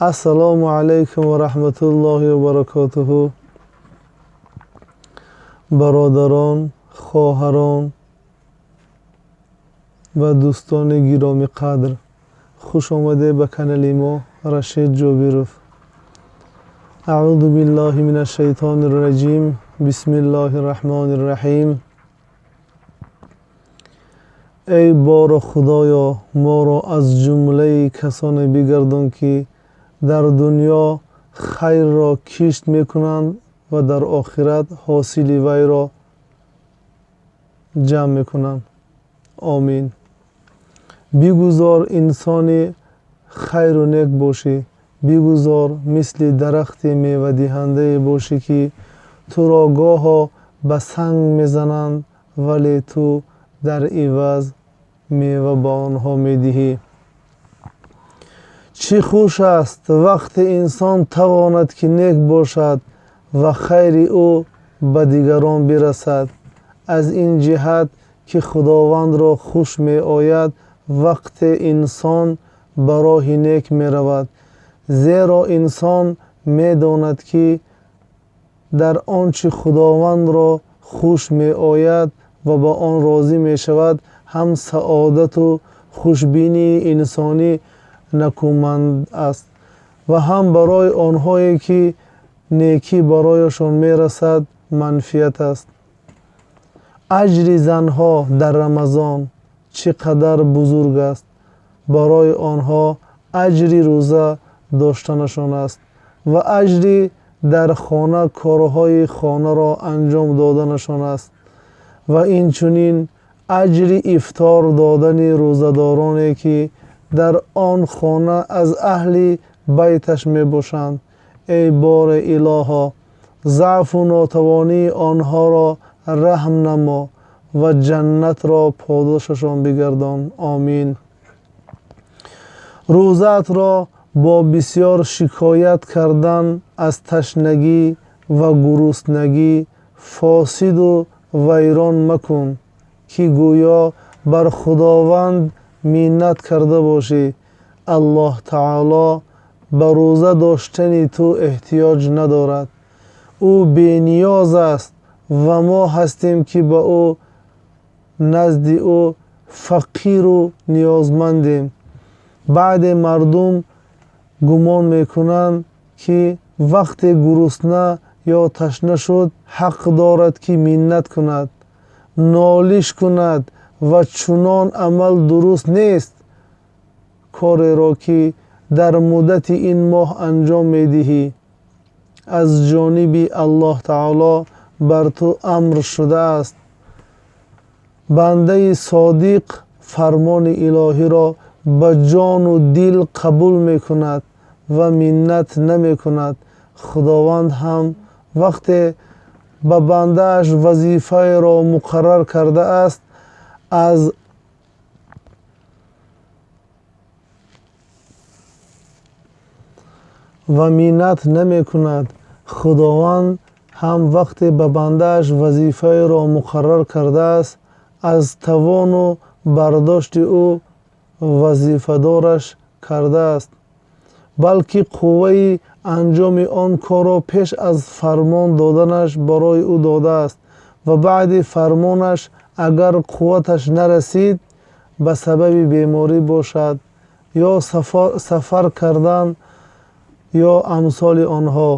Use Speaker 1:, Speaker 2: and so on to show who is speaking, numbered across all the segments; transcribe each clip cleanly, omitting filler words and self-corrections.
Speaker 1: Ассалому алайкум ва раҳматуллоҳи ва баракотуҳу. Бародарон, хоҳарон ва дӯстони гиромиқадр, хуш омадед ба канали мо Рашид Ҷобиров. Аъузу биллаҳи минаш шайтонир раҷим. Бисмиллоҳир раҳмонир раҳим. Эй боро Худоё, моро аз ҷумлаи касоне бигардон, ки дар дунё хайрро кишт мекунанд ва дар охират ҳосили вайро ҷамъ мекунанд. Омин. Бигузор инсони хайру нек бошӣ. Бигузор мисли дарахти мевадиҳандае бошӣ, ки туро гоҳо ба санг мезананд, вале ту дар иваз мева ба онҳо медиҳӣ. Чӣ хуш аст вақте инсон тавонад, ки нек бошад ва хайри ӯ ба дигарон бирасад. Аз ин ҷиҳат ки Худовандро хуш меояд вақте инсон ба роҳи нек меравад, зеро инсон медонад, ки дар он чӣ Худовандро хуш меояд ва ба он розӣ мешавад, ҳам саодату хушбинии инсонӣ накӯманд аст ва ҳам барои онҳое, ки некӣ барояшон мерасад, манфиат аст. Аҷри занҳо дар Рамазон чӣ қадар бузург аст. Барои онҳо аҷри рӯза доштанашон аст ва аҷри дар хона корҳои хонаро анҷом доданашон аст ва инчунин аҷри ифтор додани рӯзадороне, ки дар он хона аз аҳли байташ мебошанд. Эй бори Илоҳо, заъфу нотавонии онҳоро раҳм намо ва ҷаннатро подошашон бигардон. Омин. Рӯзаатро бо бисёр шикоят кардан аз ташнагӣ ва гуруснагӣ фосиду вайрон макун, ки гӯё бар Худованд миннат карда бошӣ. Аллоҳ таоло ба рӯза доштани ту эҳтиёҷ надорад. Ӯ бениёз аст ва мо ҳастем, ки ба ӯ назди ӯ фақиру ниёзмандем. Баъде мардум гумон мекунанд, ки вақте гурусна ё ташна шуд, ҳақ дорад, ки миннат кунад, нолиш кунад ва чунон амал дуруст нест. Кореро, ки дар муддати ин моҳ анҷом медиҳӣ, аз ҷониби Аллоҳ таоло бар ту амр шудааст. Бандаи содиқ фармони илоҳиро ба ҷону дил қабул мекунад ва миннат намекунад. Худованд ҳам вақте ба бандааш вазифаеро муқаррар кардааст, аз ва миннат намекунад. Худованд ҳам вақте ба бандааш вазифаеро муқаррар кардааст, аз тавону бардошти ӯ вазифадораш кардааст, балки қувваи анҷоми он корро пеш аз фармон доданаш барои ӯ додааст ва баъди фармонаш агар қувваташ нарасид, ба сабаби беморӣ бошад ё сафар кардан ё амсоли онҳо,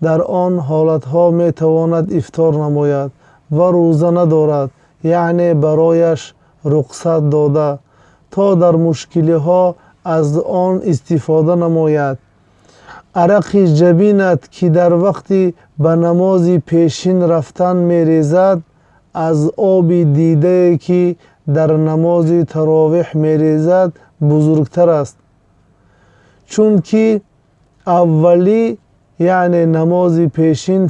Speaker 1: дар он ҳолатҳо метавонад ифтор намояд ва рӯза надорад, яъне барояш рухсат дода, то дар мушкилиҳо аз он истифода намояд. Арақи ҷабинат, ки дар вақти ба намози пешин рафтан мерезад, аз оби дидае, ки дар намози таровеҳ мерезад, бузургтар аст, чунки аввалӣ, яъне намози пешин,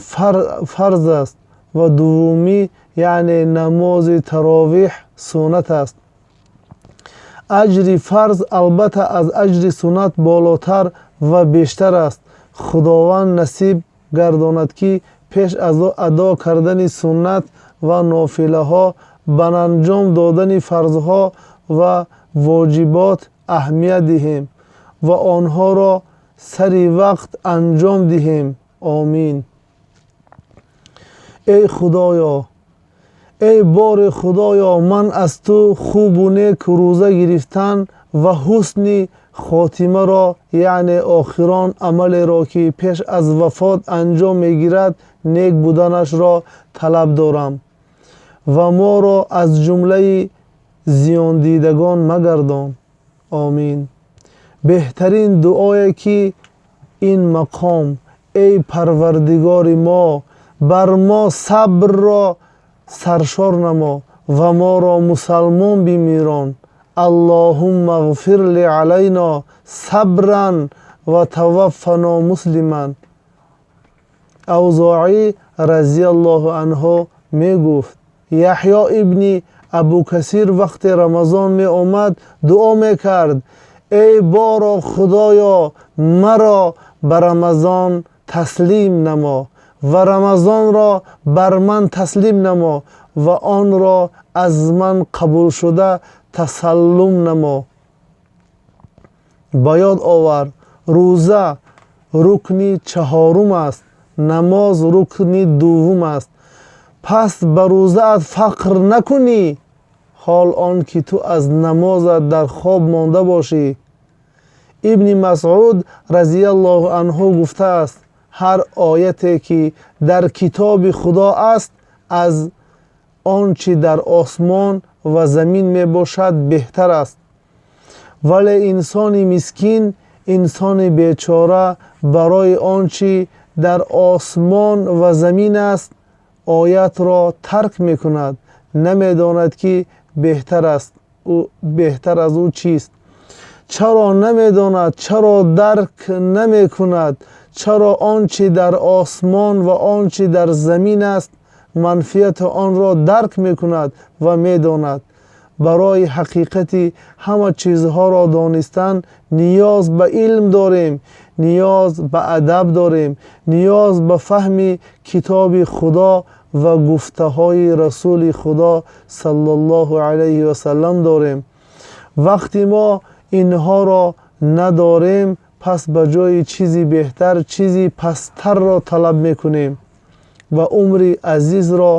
Speaker 1: фарз аст ва дуввумӣ, яъне намози таровеҳ, суннат аст. Аҷри фарз албатта аз аҷри суннат болотар ва бештар аст. Худованд насиб гардонад, ки пеш аз адо кардани суннат ва нофилаҳо ба анҷом додани фарзҳо ва воҷибот аҳамият диҳем ва онҳоро сари вақт анҷом диҳем. Омин. Эй Худоё, эй бори Худоё, ман аз ту хубу нек рӯза гирифтан ва ҳусни хотимаро, яъне охирон амалеро ки пеш аз вафот анҷом мегирад, нек буданашро талаб дорам ва моро аз ҷумлаи зиёндидагон магардон. Омин. Беҳтарин дуое ки ин мақом: эй Парвардигори мо, бар мо сабрро саршор намо ва моро мусалмон бимирон. Аллоҳумма ғфир ли алайно сабран ва таваффано муслиман. Авзоӣ разияллоҳу анҳу мегуфт: Яҳё ибни Абукасир вақте Рамазон меомад, дуо мекард: эй боро Худоё, маро ба Рамазон таслим намо ва Рамазонро бар ман таслим намо ва онро аз ман қабулшуда тасаллум намо. Ба ёд овар, рӯза рукни чаҳорум аст, намоз рукни дуввум аст. Пас ба рӯзаат фахр накунӣ, ҳол он ки ту аз намозат дар хоб монда бошӣ. Ибни Масъуд разияллоҳу анҳу гуфтааст: ҳар ояте ки дар китоби Худо аст, аз он чи дар осмон ва замин мебошад беҳтар аст. Вале инсони мискин, инсони бечора барои он чи дар осмон ва замин аст оятро тарк мекунад, намедонад ки беҳтар аз ӯ чист. Чаро намедонад? Чаро дарк намекунад? Чаро он чи дар осмон ва он чи дар замин аст манфиати онро дарк мекунад ва медонад? Барои ҳақиқати ҳама чизҳоро донистан ниёз ба илм дорем, ниёз ба адаб дорем, ниёз ба фаҳми китоби Худо ва гуфтаҳои Расули Худо саллаллоҳу алайҳи васаллам дорем. Вақти мо инҳоро надорем, пас ба ҷои чизи беҳтар чизи пасттарро талаб мекунем ва умри азизро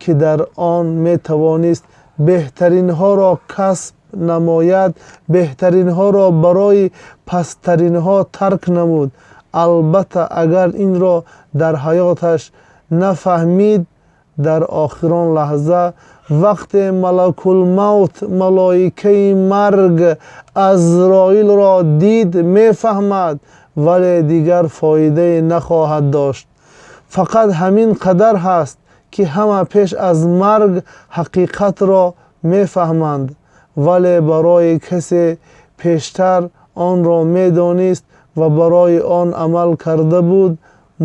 Speaker 1: ки дар он метавонист беҳтаринҳоро касб намояд, беҳтаринҳоро барои пасттаринҳо тарк намуд. Албатта агар инро дар ҳаёташ нафаҳмид, дар охирон лаҳза вақте малакулмавт, малоикаи марг Азроилро дид, мефаҳмад, вале дигар фоидае нахоҳад дошт. Фақат ҳамин қадар ҳаст ки ҳама пеш аз марг ҳақиқатро мефаҳманд, вале барои касе пештар онро медонист ва барои он амал карда буд,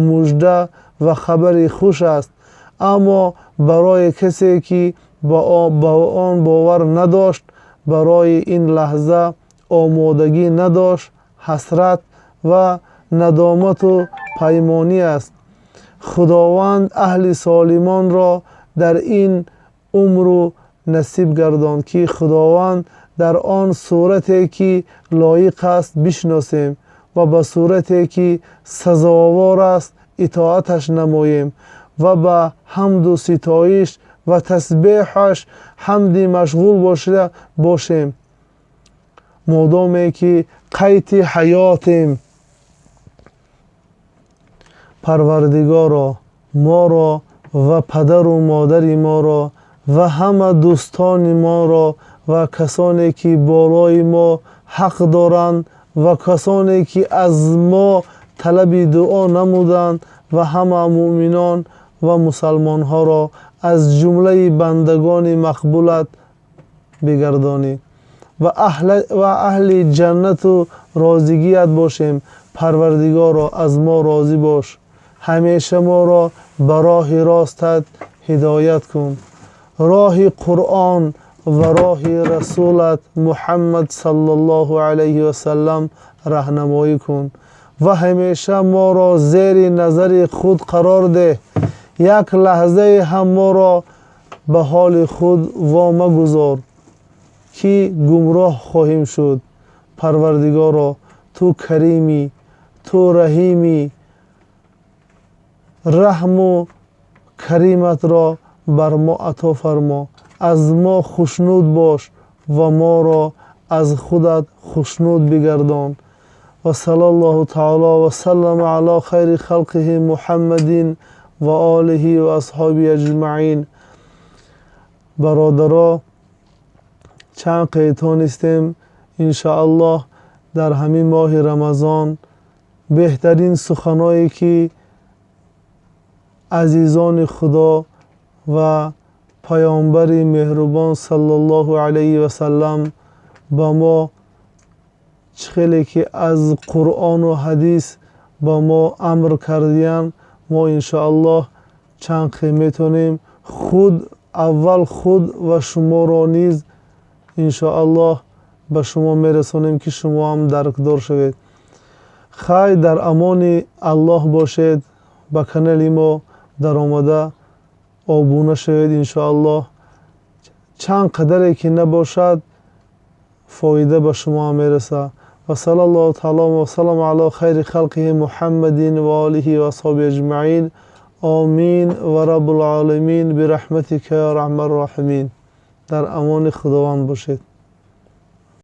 Speaker 1: мужда ва хабари хуш аст. Аммо барои касе ки ба он бовар надошт, барои ин лаҳза омодагӣ надошт, ҳасрат ва надомату паймонӣ аст. Худованд аҳли солимонро дар ин умру насиб гардон, ки Худованд дар он сурате ки лоиқ аст бишносем ва ба сурате ки сазовор аст итоаташ намоем ва ба ҳамду ситоиш ва тасбеҳаш ҳамди машғул бошем, модоме ки қайти ҳаётем. Парвардигоро, моро ва падару модари моро ва ҳама дӯстони моро ва касоне ки болои мо ҳақ доранд ва касоне ки аз мо талаби дуо намуданд ва ҳама муъминон ва мусалмонҳоро аз ҷумлаи бандагони мақбулат бигардонӣ ва аҳли ҷаннату розигият бошем. Парвардигоро, аз мо розӣ бош, ҳамеша моро ба роҳи ростат ҳидоят кун, роҳи Қуръон ва роҳи Расулат Муҳаммад саллаллоҳу алайҳи васаллам раҳнамоӣ кун ва ҳамеша моро зери назари худ қарор деҳ. Як лаҳзае ҳам моро ба ҳоли худ вомагузор, ки гумроҳ хоҳем шуд. Парвардигоро, ту каримӣ, Ту раҳимӣ, раҳму кариматро бар мо ато фармо, аз мо хушнуд бош ва моро аз худат хушнуд бигардон. Ва салла Аллоҳу таъоло ва саллама ало хайри халқиҳи Муҳаммадин ва олиҳи ва асҳобиҳи аҷмаин. Бародаро, чанд қайтонистем, иншоаллоҳ дар ҳамин моҳи Рамазон беҳтарин суханое ки азизони Худо ва паёмбари меҳрубон саллаллоҳу алайҳи васаллам ба мо чӣ хеле ки аз Қуръону ҳадис ба мо амр кардиянд, мо иншоаллоҳ чанд қе метавонем худ аввал худ ва шуморо низ иншоаллоҳ ба шумо мерасонем, ки шумо ҳам даркдор шавед. Хай, дар амони Аллоҳ бошед. Ба канали мо даромада обуна шавед иншоаллоҳ. Чанд қадаре ки набошад, фоида ба шумо ҳам мерасад. Ва салла Аллоҳу таъоло ва саллама ало хайри халқиҳи Муҳаммадин ва олиҳи ва асҳобиҳи аҷмаин. Омин ва раббул оламин бираҳматика я арҳамар роҳимин. Дар амони Худованд бошед.